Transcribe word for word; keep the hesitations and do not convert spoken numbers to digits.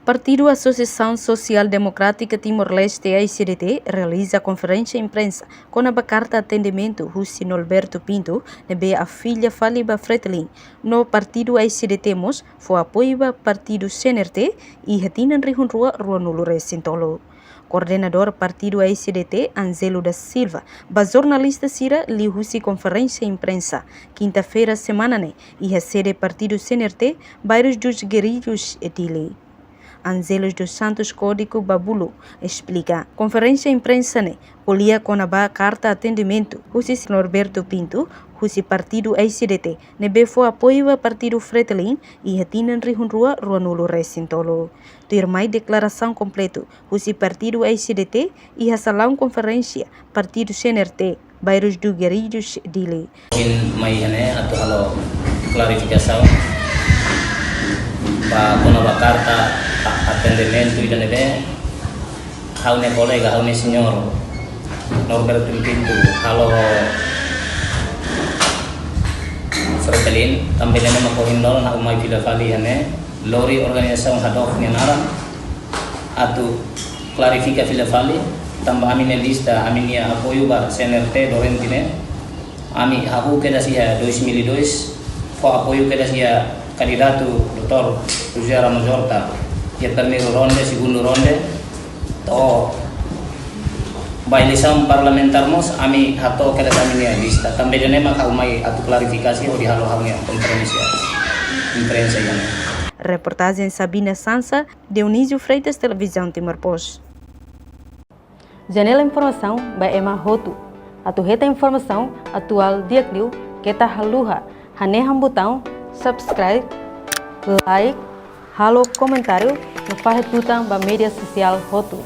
Partidu Asosiasaun Sosiál Demokrátika Timor-Leste, A S D T, realiza konferénsia imprensa kona-ba karta atendimentu husi Norberto Pinto, ne'ebé afilia fali ba Fretilin, no partidu A S D T mós fó apoiu ba partidu C N R T iha tinan rihun rua ruanulu resin tolu. Koordenadór partidu A S D T, Angelo da Silva, ba jornalista sira liuhusi konferénsia imprensa, kinta-feira semana ne'e, iha sede partidu C N R T, Bairros dos Guerrilhos, Dili. Angelos dos Santos Código Babulu esplika, konferénsia imprensa ne'e ko'alia kona-ba karta atendimentu husi Norberto Pinto, husi partidu A S D T, ne'ebé fó apoiu ba partidu Fretilin iha tinan rihun rua ruanulu resin tolu. Tuirmai deklarasaun kompletu husi partidu A S D T iha salaun konferénsia partidu C N R T, Bairros dos Guerrilhos, Dili. Ohin mai iha ne'e atu halo klarifikasaun ba kona-ba karta a-, atendimentu ida ne'ebé ha'u-nia kolega, ha'u-nia señór Norberto Pinto halo Fretilin, tanba ne'e mak ohin loron ha'u mai fila fali iha ne'e, lori organizasaun hadook nia naran, atu klarifika fila fali, tanba ami-nia lista, ami-nia apoiu ba C N R T durante ne'e, ami hahú kedas iha dois mil e dois, fó apoiu kedas iha kandidatu doutór José Ramos Horta, iha primeiru ronde, segundu ronde, to'o ba eleisaun parlamentár mós, ami hato'o kedas ami-nia lista. Tanba ne'e mak ha'u mai atu klarifikasaun hodi halo ha'u-nia konferénsia imprensa iha ne'e. Reportajen Sabina Sansa, Dionísio Freitas, Televizaun Timor Post. Janela informasaun ba ema hotu. Atu hetan informasaun atuál di'ak liu, keta haluha hanehan butaun subscribe, like, halo komentáriu no fahe tutan ba média sosiál hotu.